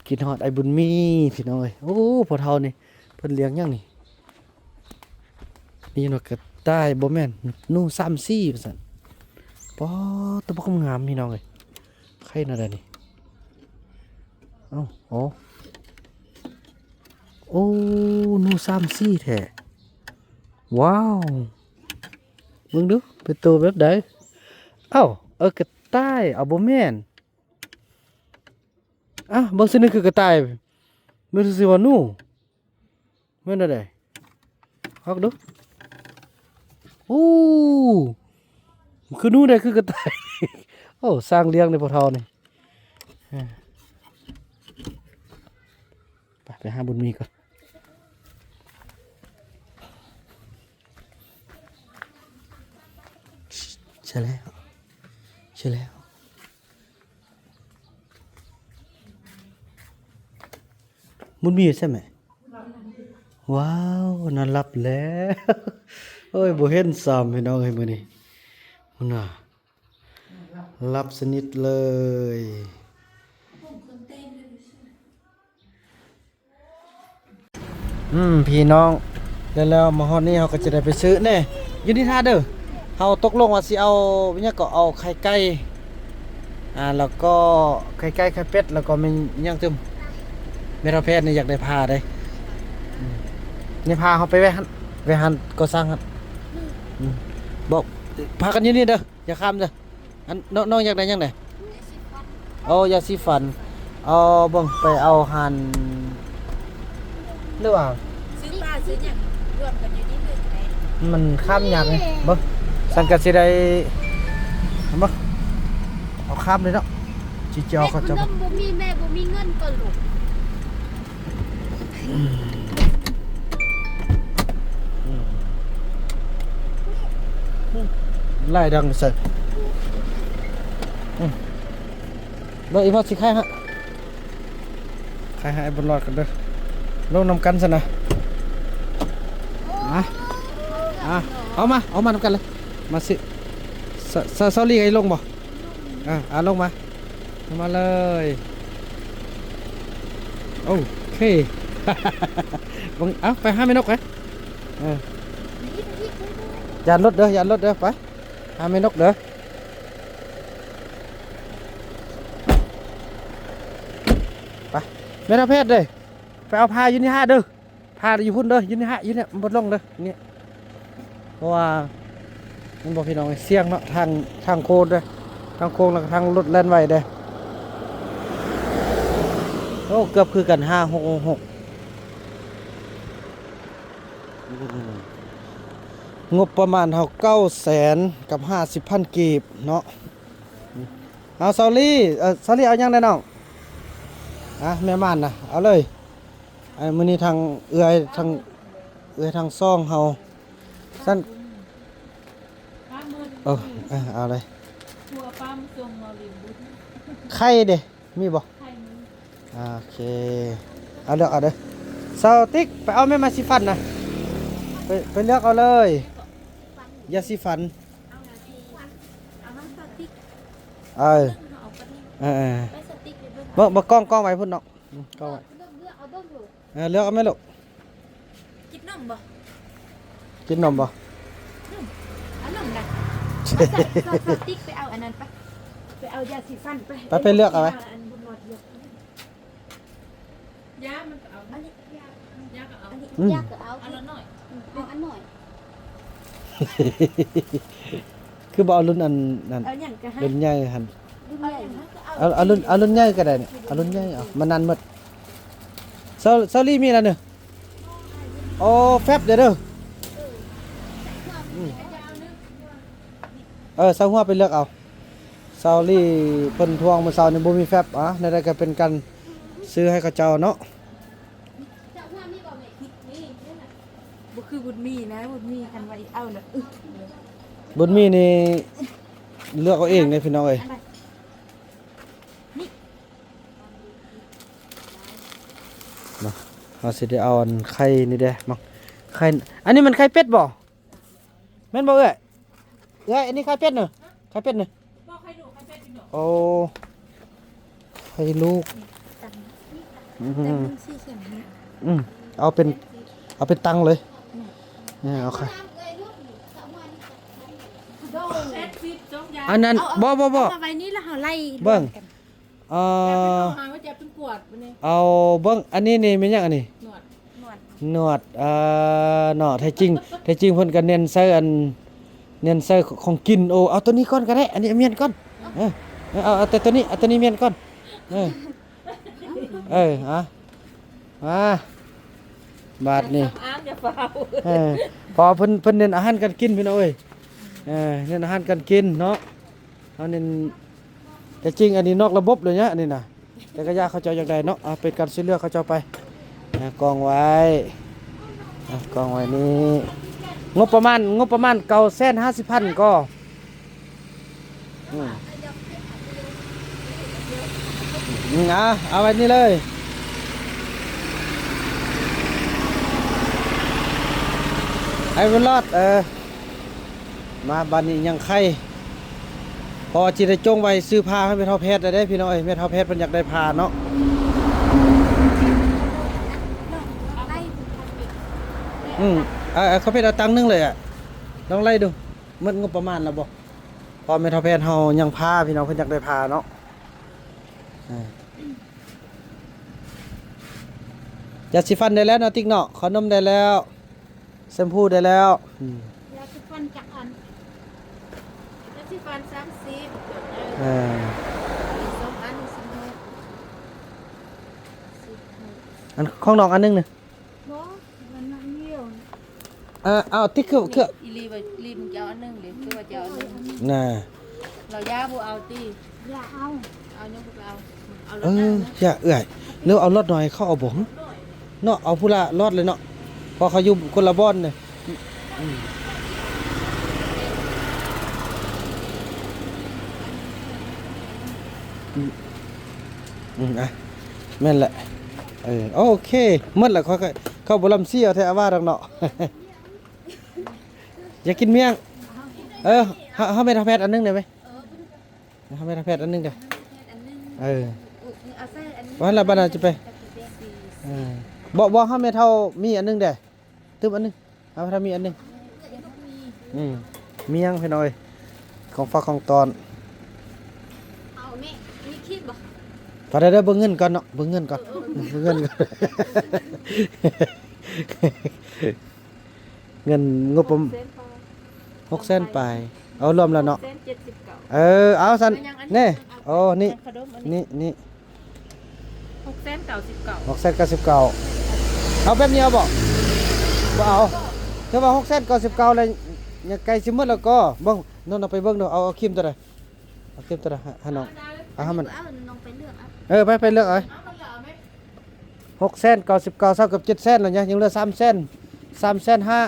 ຄິດຮອດອ້າຍບຸນມີພີ່ນ້ອງເອີຍ. ໂອ້ ພໍ່ເຖົ້ານີ້ເພິ່ນລ້ຽງຫຍັງນີ້? ອີ່ຫຍັງເນາະ ກະຕ່າຍບໍ່ແມ່ນ ໜູສາມສີວ່າຊັ້ນ. ປາດ ຕະບັກງາມພີ່ນ້ອງເອີຍ ໄຂ່ນະດານີ້. ເອົ້າ ໂອ້ ໂອ້ ໜູສາມສີແທ້. ວ້າວ ເບິ່ງດູເປັນໂຕແບບໃດ? ເອົ້າ ເອີ ກະຕ່າຍ ເອົາ ບໍ່ແມ່ນ. ອ່ະ ເບິ່ງຊື່ນີ້ຄືກະຕ່າຍ ເບິ່ງຊື່ວ່າໜູ ແມ່ນແນວໃດ? ຮັກດູ. ໂອ້ ຄືໜູແດ່ ຄືກະຕ່າຍ. ໂອ້ ຊ່າງລ້ຽງເດ້ພໍ່ເຖົ້ານີ້. ໄປ ໄປຫາບຸນມີກ່ອນ. ໃຊ່ແລ້ວ ໃຊ່ແລ້ວ. ບຸນມີຢູ່ໃສແມ່? ວ້າວ ນອນຫຼັບແລ້ວ. ໂອ້ຍ ບໍ່ເຫັນຊ້ຳພີ່ນ້ອງເອີຍ ມື້ນີ້. ພຸ້ນນະ ຫຼັບສະໜິດເລີຍ. ອືມ ພີ່ນ້ອງ ແລ້ວ ແລ້ວມາຮອດນີ້ເຮົາກໍຈະໄດ້ໄປຊື້ແນ່ ຢູ່ນີ້ຖ້າເດີ. ເຮົາຕົກລົງວ່າຊິເອົາ ຫຍັງກໍ ເອົາໄຂ່ໄກ່ ອ່າ ແລ້ວກໍໄຂ່ໄກ່ ໄຂ່ເປັດ ແລ້ວກໍແມ່ນຫຍັງຕື່ມ ແມ່ເຖົ້າແພດນີ້ຢາກໄດ້ຜ້າເດ້. ອືມ ນີ້ພາເຮົາໄປແວ່ຫັ້ນ ແວ່ຮ້ານກໍ່ສ້າງຫັ້ນ. ອືມ ບອກ ພາກັນຢູ່ນີ້ເດີ ຢ່າຂ້າມເດີ. ອັນ ນ້ອງ ນ້ອງຢາກໄດ້ຫຍັງແດ່? ໂອ້ ຢາສີຟັນ. ເອົາ ເບິ່ງ ໄປເອົາຫັ້ນ ຫຼືວ່າ ຊື້ປາຊື້ຫຍັງລວມກັນຢູ່ນີ້ເລີຍໄດ້. ມັນຂ້າມຍາກໄງ ເບິ່ງ ຊັ້ນກໍຊິໄດ້ ເບິ່ງ ເອົາຂ້າມເລີຍເນາະ ຊິເຈົ້າເຂົາເຈົ້າ. ເດັກຄົນນັ້ນບໍ່ມີແມ່ ບໍ່ມີເງິນກໍລູກ. ອືມ ອືມ ອືມ ລາຍດັງໃສ່ ອືມ ເບິ່ງອີ່ພໍ່ຊິຂາຍໃຫ້ ຂາຍໃຫ້ອ້າຍບຸນລອດກັນເດີ ລົງນຳກັນຊັ້ນນະ. ມາ ອ່າ ເອົາມາ ເອົາມານຳກັນເລີຍ ມາຊິ ສ- ສ- ສາວລີໃຫ້ລົງບໍ່? ອ່າ ອ່າ ລົງມາ ມາເລີຍ ໂອເຄ ເບິ່ງ ເອົາ ໄປຫາແມ່ນົກໄປ ເອີ ຢ້ານລົດເດີ ຢ້ານລົດເດີ ໄປຫາແມ່ນົກເດີ ໄປ ແມ່ນເຖົ້າແພດເດ້ ໄປເອົາຜ້າຢູ່ນີ້ຫາເດີ. ພາດຢູ່ພຸ້ນເດີ ຢູ່ນີ້ຮະ ຢູ່ນີ້ ມັນບໍ່ລົງເດີ ນີ້ ເພາະວ່າ ມັນບໍ່ ພີ່ນ້ອງ ສ່ຽງເນາະ ທາງ ທາງໂຄ້ງເດີ ທາງໂຄ້ງ ແລ້ວກໍທາງລົດແລ່ນໄວເດ້. ໂອ້ ເກືອບຄືກັນ ຫ້າຫົກຫົກຫົກ ອືມ ງົບປະມານເຮົາ ເກົ້າແສນກັບຫ້າສິບພັນກີບເນາະ. ເອົາ ສາວລີ ເອີ ສາວລີ ເອົາຫຍັງແດ່ນ້ອງ? ອ່ະ ແມ່ມ່ານນະ ເອົາເລີຍ. ອັນມື້ນີ້ທາງເອື້ອຍ ທາງເອື້ອຍທາງຊ່ອງເຮົາຊັ້ນ ເອີ ເອົາເລີຍ ໄຂ່ເດ້ ມີບໍ່? ໂອເຄ ເອົາເລືອກເອົາເດີ ສາວຕິກ ໄປເອົາແມ່ມາສີຟັນນະ ໄປ ໄປເລືອກເອົາເລີຍ ຢາສີຟັນ ເອີ ເອີ ເອີ ເບິ່ງ ເບິ່ງ ກ້ອງ ກ້ອງໄວ້ພຸ້ນເນາະ ອືມ ກ້ອງໄວ້ ເອີ ເລືອກເອົາແມ່ລູກ ກິນນົມບໍ່? ກິນນົມບໍ່? ອືມ ເອົານົມນະ ສາວ ສາວ ສາວຕິກໄປເອົາອັນນັ້ນໄປ ໄປເອົາຢາສີຟັນໄປ ໄປ ໄປເລືອກເອົາໄວ້ ອັນບຸນມາດເລືອກ ຢາມັນກໍເອົາ ອັນນີ້ຢາ ຢາກໍເອົາ ອືມ ຢາກໍເອົາ ອັນລະໜ້ອຍ ອືມ ເອົາອັນໜ້ອຍ ຄືບໍ່ເອົາລຸ້ນອັນນັ້ນ ເອົາຫຍັງກໍໃຫ້ ລຸ້ນໃຫຍ່ຫັ້ນ ລຸ້ນໃຫຍ່ ເອົາຫຍັງກໍເອົາ ເອົາ ເອົາລຸ້ນ ເອົາລຸ້ນໃຫຍ່ກໍໄດ້ນີ້ ເອົາລຸ້ນໃຫຍ່ ເອົາ ມັນນັ້ນໝົດ ເຊົາ ເຊົາລີມີແລ້ວເນີ ໂອ້ ແຟັບເດີ ເດີ ອືມ ເອີ ເຊົາຫົວໄປເລືອກເອົາ ເຊົາລີເພິ່ນທວງມື້ເຊົ້ານີ້ບໍ່ມີແຟັບ ອາ ແນວໃດກໍເປັນການຊື້ໃຫ້ເຂົາເຈົ້າເນາະ ບໍ່ຄືບຸນມີນະ ບຸນມີຄັນວ່າເອົາລະອຶດ ບຸນມີນີ້ເລືອກເອົາເອງເດ້ພີ່ນ້ອງເອີຍ ມາ ເຮົາຊິໄດ້ເອົາອັນໄຂ່ນີ້ເດ້ ມາ ໄຂ່ ອັນນີ້ມັນໄຂ່ເປັດບໍ່? ແມ່ນບໍ່ເອື້ອຍ? ເອື້ອຍ ອັນນີ້ໄຂ່ເປັດເນີ ໄຂ່ເປັດເນີ ບໍ່ ໄຂ່ລູກ ໄຂ່ເປັດຢູ່ດອກ ໂອ້ ໄຂ່ລູກ ອືມ ອືມ ເອົາເປັນ ເອົາເປັນຕັງເລີຍ ອືມ ເອີ ເອົາໄຂ່ ອັນນັ້ນ ເອົາ ບໍ່ ບໍ່ ບໍ່ ເອົາມາໄວ້ນີ້ແລ້ວເຮົາໄລ່ ເບິ່ງ ເອີ ເອົາເບິ່ງ ອັນນີ້ນີ້ແມ່ນຫຍັງອັນນີ້? ໜວດ ໜວດ ໜວດ ເອີ ເນາະ ແທ້ຈິງ ແທ້ຈິງເພິ່ນກໍເນັ້ນໃສ່ອັນ ເນັ້ນໃສ່ຂອງກິນ ໂອ້ ເອົາໂຕນີ້ກ່ອນກໍໄດ້ ອັນນີ້ເອົາມ້ຽນກ່ອນ ເອີ ເອົາ ເອົາແຕ່ໂຕນີ້ ເອົາໂຕນີ້ມ້ຽນກ່ອນ ເອີ ເອີ ເອົາ ມາ ບາດນີ້ ເອີ ເພາະວ່າເພິ່ນ ເພິ່ນເນັ້ນອາຫານການກິນພີ່ນ້ອງເອີຍ ເອີ ເນັ້ນອາຫານການກິນເນາະ ເຮົາເນັ້ນ ແຕ່ຈິງອັນນີ້ນອກລະບົບເລີຍນະ ອັນນີ້ນະ ແຕ່ກະຢ່າເຂົາເຈົ້າຢາກໄດ້ເນາະ ເອົາເປັນການຊ່ວຍເຫຼືອເຂົາເຈົ້າໄປ ນະ ກອງໄວ້ ນະ ກອງໄວ້ນີ້ ງົບປະມານ ງົບປະມານເກົ້າແສນຫ້າສິບພັນກໍ ອືມ ອືມ ເອົາ ເອົາໄວ້ນີ້ເລີຍ ໄອ້ບຸນລອດ ເອີ ມາ ບາດນີ້ຍັງໄຂ່ ເພາະວ່າຊິໄດ້ຈົ່ງໄວ້ຊື້ຜ້າໃຫ້ແມ່ເຖົ້າແພດແລ້ວເດ້ພີ່ນ້ອງເອີຍ ແມ່ເຖົ້າແພດເພິ່ນຢາກໄດ້ຜ້າເນາະ ໄດ້ ອືມ ເອົາ ເອົາ ເຂົາເຮັດເອົາຕັງໜຶ່ງເລີຍອະ ລອງໄລ່ດູ ໝົດງົບປະມານແລ້ວບໍ່? ເພາະແມ່ເຖົ້າແພດເຮົາຍັງພາ ພີ່ນ້ອງເພິ່ນຢາກໄດ້ພາເນາະ. ອ່າ ຢາສີຟັນໄດ້ແລ້ວເນາະ ຕິກເນາະ, ຂະໜົມໄດ້ແລ້ວ, ແຊມພູໄດ້ແລ້ວ. ອືມ ຢາສີຟັນຈັກອັນ? ຢາສີຟັນສາມສິບ. ເອີ ສອງອັນ ສິບຫົກ ສິບຫົກ. ອັນຂອງນ້ອງອັນໜຶ່ງນະ? ບໍ່ ມັນອັນດຽວ. ເອີ ເອົາຕິ ຄື ຄື ອີ່ຫຼີວ່າ ອີ່ຫຼີ ມຶງຈະເອົາອັນໜຶ່ງເດ ຄືວ່າຈະເອົາອັນໜຶ່ງນະ. ລາວຢາບໍ່ເອົາຕິ? ຢ່າເອົາ ເອົາຍັງບໍ່ເອົາ ເອົາ ເອີ ຢ່າເອື້ອຍ ຫຼືເອົາລັອດໜ້ອຍເຂົາເອົາບໍ່? ເນາະ ເອົາຜູ້ລະລັອດເລີຍເນາະ ເພາະເຂົາຢູ່ຄົນລະບ່ອນເດ້. ອືມ ອືມ ອືມ ອ່ະ ແມ່ນແຫຼະ. ເອີ ໂອເຄ ໝົດລະ. ຂ້ອຍ ຂ້ອຍ ເຂົາບໍ່ລຳຊີເອົາແທ້ອາວ່າດອກເນາະ. ຢາກກິນມ້ຽງ. ເອີ ເຮົາ ເຮົາແມ່ນເຮົາແພດອັນໜຶ່ງໄດ້ໄໝ? ເຮົາແມ່ນເຮົາແພດອັນໜຶ່ງເດ້. ເອີ ວ່າລະບາດນາຈະໄປ ເອີ ບໍ່ ບໍ່ ເຮົາແມ່ເຖົ້າມີອັນໜຶ່ງເດ້ ຕື່ມອັນໜຶ່ງ ເຮົາຖ້າມີອັນໜຶ່ງ. ອືມ ມ້ຽງພີ່ນ້ອງເອີຍ ຂອງຝາກຂອງຕ້ອນ. ເອົາແມ່ ມີຄີບບໍ່? ພາເດີ ເບິ່ງເງິນກ່ອນເນາະ ເບິ່ງເງິນກ່ອນ ເອີ ເບິ່ງເງິນກ່ອນ. ເງິນງົບປະມານ ຫົກແສນປາຍ ຫົກແສນປາຍ ເອົາລວມແລ້ວເນາະ ຫົກແສນເຈັດສິບເກົ້າ. ເອີ ເອົາຊັ້ນ ເອົາຍັງອັນນີ້ ນີ້ ເອົາ ໂອ້ ນີ້ ອັນຂະໜົມອັນນີ້ ນີ້ ນີ້ ຫົກແສນເກົ້າສິບເກົ້າ ຫົກແສນເກົ້າສິບເກົ້າ. ເອົາແບບນີ້ເອົາບໍ່? ບໍ່ເອົາ. ຖືວ່າຫົກແສນເກົ້າສິບເກົ້າແລ້ວ ຍັງໃກ້ຊິໝົດແລ້ວກໍ ເບິ່ງ ໂນ່ນ ເອົາໄປເບິ່ງດູ ເອົາ ເອົາຄຣີມຕົວໃດ? ເອົາຄຣີມຕົວໃດ? ໃຫ້ ໃຫ້ນ້ອງ ເອົາໃຫ້ມັນ ເອົາ ນ້ອງໄປເລືອກເອົາ ເອີ ໄປ ໄປເລືອກເອົາ. ຫົກແສນເກົ້າສິບເກົ້າ ເທົ່າກັບເຈັດແສນແລ້ວນະ ຍັງເຫຼືອສາມແສນ ສາມແສນຫ້າ.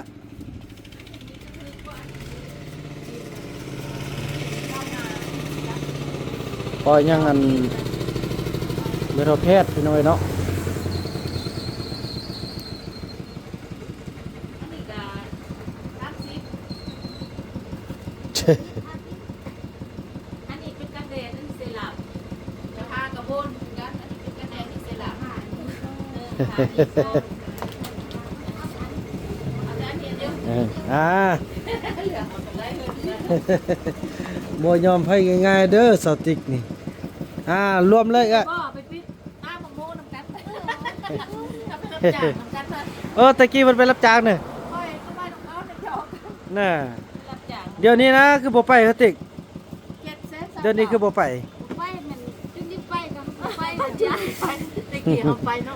ໂອ້ຍ ຍັງອັນ ແມ່ເຖົ້າແພດ ພີ່ນ້ອງເອີຍເນາະ. ອັນນີ້ກະສາມສິບ ອັນນີ້ເປັນກັນແດດ ອັນນີ້ເຊຣຳ ຈະທາກະບົນຄືກັນ. ອັນນີ້ເປັນກັນແດດ ອັນນີ້ເຊຣຳ ເອີ ທານີ້ຊອງ ເອີ ອ່າ ເຫຼືອເອົາໄປໄດ້ເລີຍ ບໍ່ຍອມໃຜງ່າຍໆເດີ ສາວຕິກນີ້. ອ່າ ລວມເລີຍ ບໍ່ໄປປິດ ຕາມໝາກໂມນຳກັນ ເຮົາໄປຮັບຈ້າງນຳກັນເລີຍ. ເອີ ແຕ່ກີ້ເພິ່ນໄປຮັບຈ້າງເນີ ຂ້ອຍກໍໄປນຳເຂົາ ໄປຈອກ ນະ ໄປຮັບຈ້າງ. ດຽວນີ້ນະ ຄືບໍ່ໄປ ສາວຕິກ? ເຈັດແສນຊາວເກົ້າ ດຽວນີ້ຄືບໍ່ໄປ? ບໍ່ໄປ ແມ່ນຈຶ່ງໄດ້ໄປກໍບໍ່ໄປ ແຕ່ກີ້ເຮົາໄປເນາະ.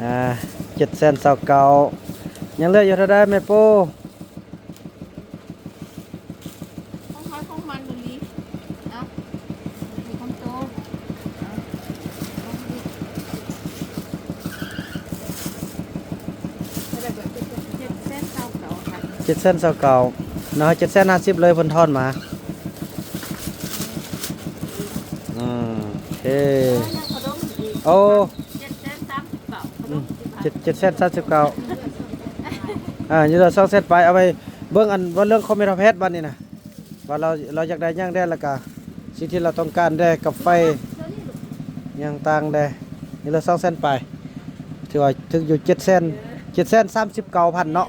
ອ່າ ເຈັດແສນຊາວເກົ້າ ຍັງເຫຼືອຢູ່ເທົ່າໃດແມ່ປູ? ຂອງໃຜຂອງມັນອີ່ຫຼີ ເອົາ ຂອງໂຕ ເຈັດແສນຊາວເກົ້າ ເຈັດແສນຊາວເກົ້າ ເນາະ ເຈັດແສນຫ້າສິບເລີຍ ເພິ່ນທອນມາ. ອືມ ໂອເຄ ໂອ້ ເຈັດແສນສາມສິບເກົ້າ ອືມ ເຈັດ ເຈັດແສນສາມສິບເກົ້າ. ອ່າ ຢູ່ລະສອງແສນປາຍ ເອົາໄວ້ເບິ່ງອັນ ວ່າເລື່ອງຄອມເມັນເຮົາແພດບັດນີ້ນະ ວ່າລາວ ລາວຢາກໄດ້ຫຍັງແດ່ ແລ້ວກະສິ່ງທີ່ລາວຕ້ອງການແດ່ ກັບໄຟຫຍັງຕ່າງແດ່. ນີ້ລະສອງແສນປາຍ ຖືວ່າຖືກຢູ່ ເຈັດແສນ ເຈັດແສນສາມສິບເກົ້າພັນເນາະ.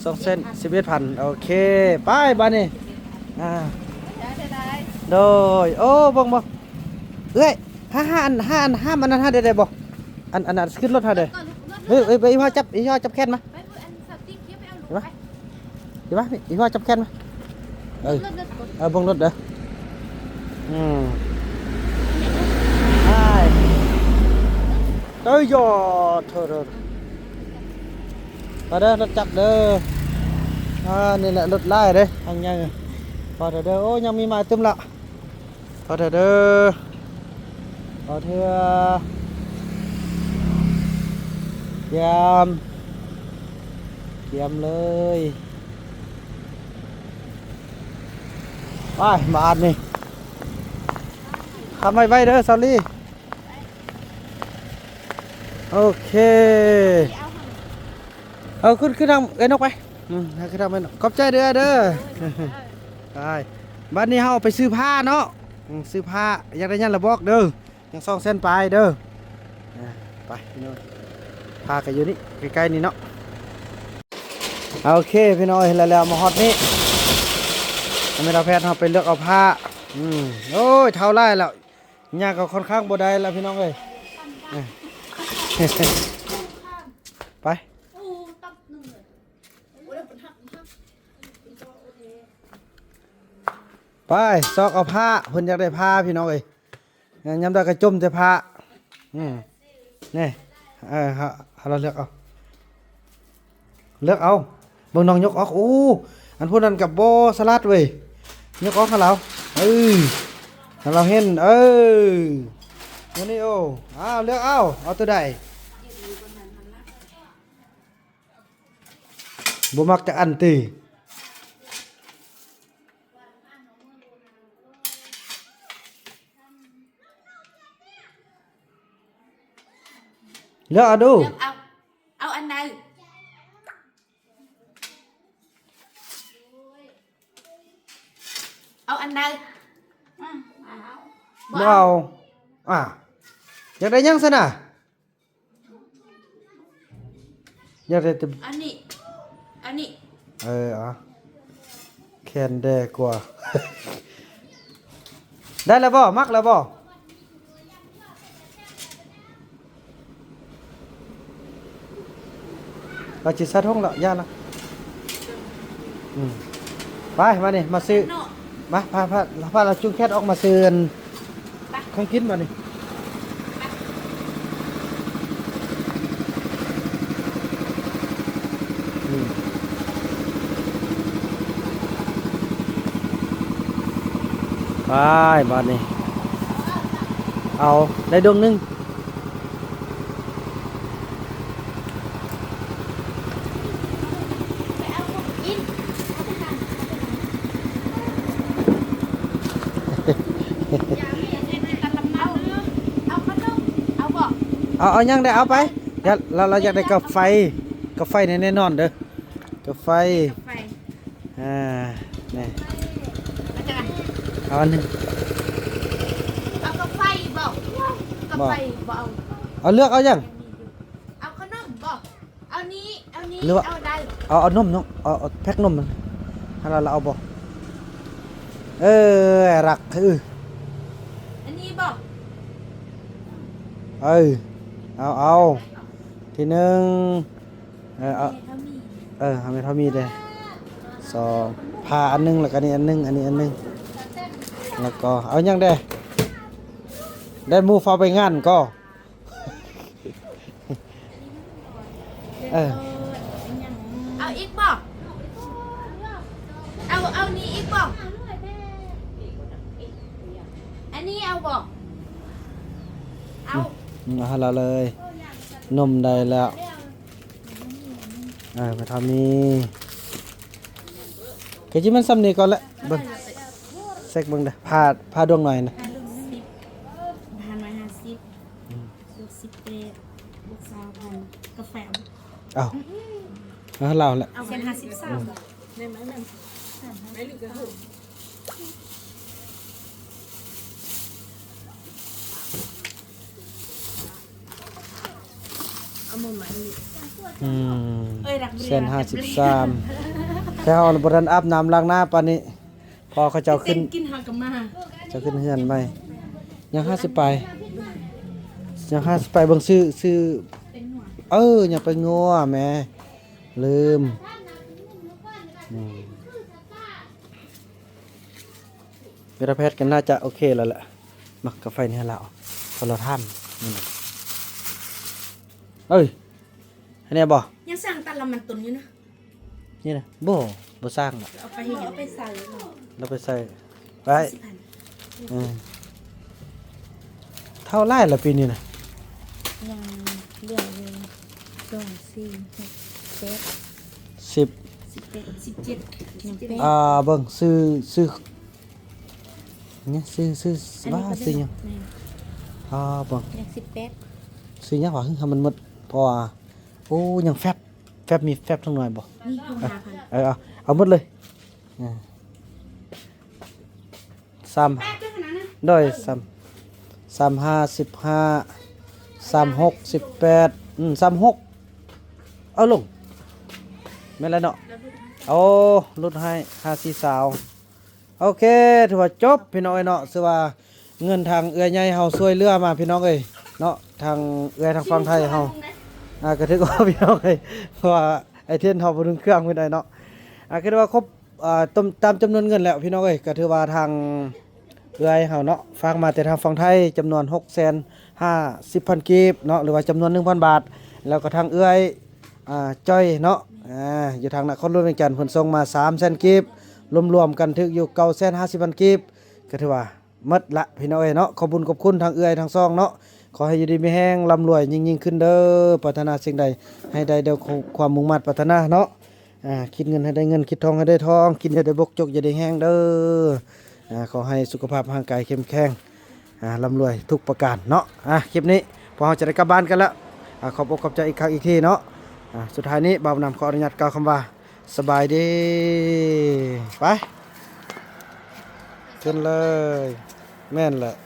ສອງແສນສິບເອັດພັນ ໂອເຄ ໄປບາດນີ້. ອ່າ ໂດຍ ໂອ້ ເບິ່ງບໍ່ ເອື້ອຍ ຫາ ຫາອັນ ຫາອັນ ຫາມອັນນັ້ນຫາໄດ້ ໄດ້ບໍ່? ອັນ ອັນນັ້ນຂຶ້ນລົດຫາໄດ້. ເຮີ້ຍ ເອີ ອີພໍ່ຈັບ ອີພໍ່ຈັບແຂນມາ ເຫັນບໍ່? ອີພໍ່ຈັບແຂນມາ ເອີ ເອີ ເບິ່ງລົດເດີ. ອືມ ໄປ ເອີຍ ໂຢ ໂຖ ໂຖ ໄປເດີ ລົດຈັກເດີ. ອ່າ ນີ້ແຫຼະ ລົດຫຼາຍເດ້ ທາງໃຫຍ່. ພໍເທື່ອເດີ ໂອ້ ຍັງມີມາຕື່ມລະ. ພໍເທື່ອເດີ ພໍເທື່ອ ກຽມ ກຽມເລີຍ. ໄປ ບາດນີ້ ຂັບໄວໆເດີ ສາວລີ. ໂອເຄ ເອົາ ຂຶ້ນ ຂຶ້ນທາງເອື້ອຍນົກໄປ. ອືມ ຂຶ້ນທາງເອື້ອຍນົກ ຂອບໃຈເດີ ເດີ. ໄປ ບາດນີ້ເຮົາໄປຊື້ຜ້າເນາະ. ອືມ ຊື້ຜ້າ ຢາກໄດ້ຫຍັງລະບອກເດີ. ຍັງສອງແສນປາຍເດີ. ອ່າ ໄປພີ່ນ້ອງ. ພາກໍຢູ່ນີ້ໃກ້ໆນີ້ເນາະ. ໂອເຄພີ່ນ້ອງເອີຍ ແລ້ວໆມາຮອດນີ້ ແມ່ນເຮົາແພດເຮົາໄປເລືອກເອົາຜ້າ. ອືມ ໂອ້ຍ ເຖົ້າຫຼາຍແລ້ວ ຍ່າງກໍຄ່ອນຂ້າງບໍ່ໄດ້ແລ້ວພີ່ນ້ອງເອີຍ. ເອີ ໄປ ໄປຊອກເອົາຜ້າ ເພິ່ນຢາກໄດ້ຜ້າພີ່ນ້ອງເອີຍ. ຍາມໃດກໍຈົ່ມແຕ່ຜ້າ. ອືມ ນີ້ ເອີ ເຮົາ ເຮົາເລືອກເອົາ ເລືອກເອົາ. ເບິ່ງນ້ອງຍົກອອກ. ໂອ້ ອັນຜູ້ນັ້ນກໍບໍ່ສະຫຼາດເວີຍ. ຍົກອອກໃຫ້ລາວ. ເອີ ໃຫ້ລາວເຫັນ. ເອີ ມານີ້. ໂອ້ ອ້າວ ເລືອກເອົາ. ເອົາໂຕໃດ? ບໍ່ມັກຈັກອັນຕິ? ເລືອກເອົາດູ. ເລືອກເອົາ. ເອົາອັນໃດ? ເອົາອັນໃດ? ອືມ ບໍ່ເອົາ. ບໍ່ເອົາ. ອ່າ ຢາກໄດ້ຫຍັງຊັ້ນນະ? ຢາກໄດ້ແຕ່ ອັນນີ້ ອັນນີ້. ເອີ ເອົາ ແຄນແດ່ກວ່າ. ໄດ້ແລ້ວບໍ່? ມັກແລ້ວບໍ່? ລາວຊິໃສ່ຖົງລະ ຢ່າລະ. ອືມ ໄປ ມານີ້ ມາຊື້ ເນາະ ມາ ພາ ພາ ພາລາວຈູງແຄດອອກມາຊື້ອັນ ໄປ ຂອງກິນບາດນີ້. ໄປ ອືມ ໄປ ບາດນີ້ ເອົາ ໄດ້ດົງໜຶ່ງ. ເອົາ ເອົາຫຍັງໄດ້ເອົາໄປ. ລາວ ລາວຢາກໄດ້ກາໄຟ ກາໄຟນີ້ແນ່ນອນເດີ້ ກາໄຟ. ກາໄຟ ອ່າ ນີ້ ເອົາຈັກອັນ? ເອົາອັນໜຶ່ງ. ເອົາກາໄຟບໍ່? ກາໄຟບໍ່ເອົາ. ເອົາ ເລືອກເອົາຫຍັງ? ເອົາຂະໜົມບໍ່? ເອົານີ້ ເອົານີ້ ຫຼືວ່າ ເອົາໃດ? ເອົາ ເອົານົມເນາະ ເອົາ ເອົາແພັກນົມຫັ້ນລະ ລາວເອົາບໍ່? ເອີ ລັກ ເອີ ອັນນີ້ບໍ່? ເອີ ເອົາ ເອົາ ທີໜຶ່ງ. ເອີ ເອົາ ເອີ ເອົາແມ່ເຖົ້າມີເດ້ ສອງ ຜ້າອັນໜຶ່ງ ແລ້ວກໍນີ້ອັນໜຶ່ງ ອັນນີ້ອັນໜຶ່ງ ແລ້ວກໍເອົາຫຍັງເດ້? ໄດ້ໝູ່ຟ້າວໄປງານກໍ ເອີ ເອົາອີກບໍ່? ເອົາ ເອົານີ້ອີກບໍ່? ອັນນີ້ເອົາບໍ່? ເອົາ ອືມ ເອົາໃຫ້ລາວເລີຍ ນົມໄດ້ແລ້ວ. ເອີ ມາທຳນີ້ ກໍຊິແມ່ນຊ່ຳນີ້ກ່ອນແຫຼະ. ເບິ່ງ ເຊັກເບິ່ງເດີ້ ຜ້າ ຜ້າດວງໜ້ອຍນະ ຫ້າຮ້ອຍຫ້າສິບ ບວກສິບແປດ ບວກຊາວພັນ ກາແຟ. ເອົາ ເອົາໃຫ້ລາວແຫຼະ ເອົາແສນຫ້າສິບສາມ. ອືມ ແສນຫ້າສິບສາມ ແຕ່ເຮົາບໍ່ທັນອາບນ້ຳລ້າງໜ້າປານນີ້ ພໍເຂົາເຈົ້າຂຶ້ນ ເຈົ້າຂຶ້ນເຮືອນໃໝ່ ຍັງຫ້າສິບປາຍ ຍັງຫ້າສິບປາຍ. ເບິ່ງ ຊື້ ຊື້ ເອີ ຍັງໄປງົວແໝ່ ລືມ. ອືມ ເວລາແພດກໍໜ້າຈະໂອເຄແລ້ວແຫຼະ. ມາ ກາໄຟນີ້ລາວ ເພາະລາວຖາມນີ້ນະ. ເອີຍ ອັນນີ້ບໍ່? ຍັງສ້າງຕາລະມັນຕົນຢູ່ນະ. ນີ້ນະ ບໍ່ ບໍ່ສ້າງລະ. ເອົາໄປໃຫ້ ເອົາໄປໃສ່ ເອົາໄປໃສ່ໄວ້. ເອີ ເທົ່າຫຼາຍລະປີນີ້ນະ? ຍັງເຫຼືອຢູ່ ສອງ ສີ່ ຫົກ ແປດ ສິບ ສິບແປດ ສິບເຈັດ ຍັງແປດ. ອ່າ ເບິ່ງ ຊື້ ຊື້ ນີ້ ຊື້ ຊື້ ວ່າຊື້ຫຍັງ? ອ່າ ເບິ່ງ ຍັງສິບແປດ ຊື້ຫຍັງວະ? ເຮີ້ຍ ໃຫ້ມັນໝົດ ເພາະວ່າ ໂອ້ ຍັງແຟັບ ແຟັບ ມີແຟັບທັງໜ້ອຍບໍ່? ມີຢູ່ ຫ້າພັນ. ເອີ ເອົາ ເອົາໝົດເລີຍ. ເອີ ສາມ ໂດຍ ສາມ ສາມຫ້າ ສິບຫ້າ ສາມຫົກ ສິບແປດ ອືມ ສາມຫົກ ເອົາລົງ ແມ່ນແລ້ວເນາະ. ໂອ້ ຫຼຸດໃຫ້ ຫ້າສີ່ສາວ. ໂອເຄ ຖືວ່າຈົບພີ່ນ້ອງເອີຍເນາະ. ຊື່ວ່າເງິນທາງເອື້ອຍໃຫຍ່ເຮົາຊ່ວຍເຫຼືອມາພີ່ນ້ອງເອີຍເນາະ, ທາງເອື້ອຍທາງຝັ່ງໄທເຮົາ ອ່າ ກະຖືວ່າພີ່ນ້ອງເອີຍ ເພາະວ່າໄອ້ເທນເຮົາບໍ່ດຶງເຄື່ອງເພິ່ນໄດ້ເນາະ. ອ່າ ກະຖືວ່າຄົບ ອ່າ ຕາມ ຕາມຈຳນວນເງິນແລ້ວພີ່ນ້ອງເອີຍ. ກະຖືວ່າທາງເອື້ອຍເຮົາເນາະ ຝາກມາແຕ່ທາງຝັ່ງໄທຈຳນວນຫົກແສນຫ້າສິບພັນກີບເນາະ ຫຼືວ່າຈຳນວນໜຶ່ງພັນບາດ. ແລ້ວກໍທາງເອື້ອຍ ອ່າ ຈ້ອຍເນາະ ອ່າ ຢູ່ທາງນະຄອນຫຼວງວຽງຈັນ ເພິ່ນສົ່ງມາສາມແສນກີບ, ລວມໆກັນຖືກຢູ່ເກົ້າແສນຫ້າສິບພັນກີບ. ກະຖືວ່າໝົດລະພີ່ນ້ອງເອີຍເນາະ. ຂອບບຸນຂອບຄຸນທາງເອື້ອຍທັງສອງເນາະ. ຂໍໃຫ້ຢູ່ດີມີແຮງ ລ່ຳລວຍຍິ່ງໆຂຶ້ນເດີ. ປາດຖະໜາສິ່ງໃດໃຫ້ໄດ້ດັ່ງຄວາມມຸ່ງມາດປາດຖະໜາເນາະ. ອ່າ ຄິດເງິນໃຫ້ໄດ້ເງິນ, ຄິດທອງໃຫ້ໄດ້ທອງ, ກິນຢ່າໄດ້ບົກ, ຈົກຢ່າໄດ້ແຫ້ງເດີ. ອ່າ ຂໍໃຫ້ສຸຂະພາບຮ່າງກາຍເຂັ້ມແຂງ, ອ່າ ລ່ຳລວຍທຸກປະການເນາະ. ອ່າ ຄລິບນີ້ພວກເຮົາຈະໄດ້ກັບບ້ານກັນແລ້ວ. ອ່າ ຂອບອົກຂອບໃຈອີກຄັ້ງອີກທີເນາະ. ອ່າ ສຸດທ້າຍນີ້ບ່າວນຳຂໍອະນຸຍາດກ່າວຄຳວ່າ ສະບາຍດີ. ໄປ ຂຶ້ນເລີຍ. ແມ່ນແຫຼະ.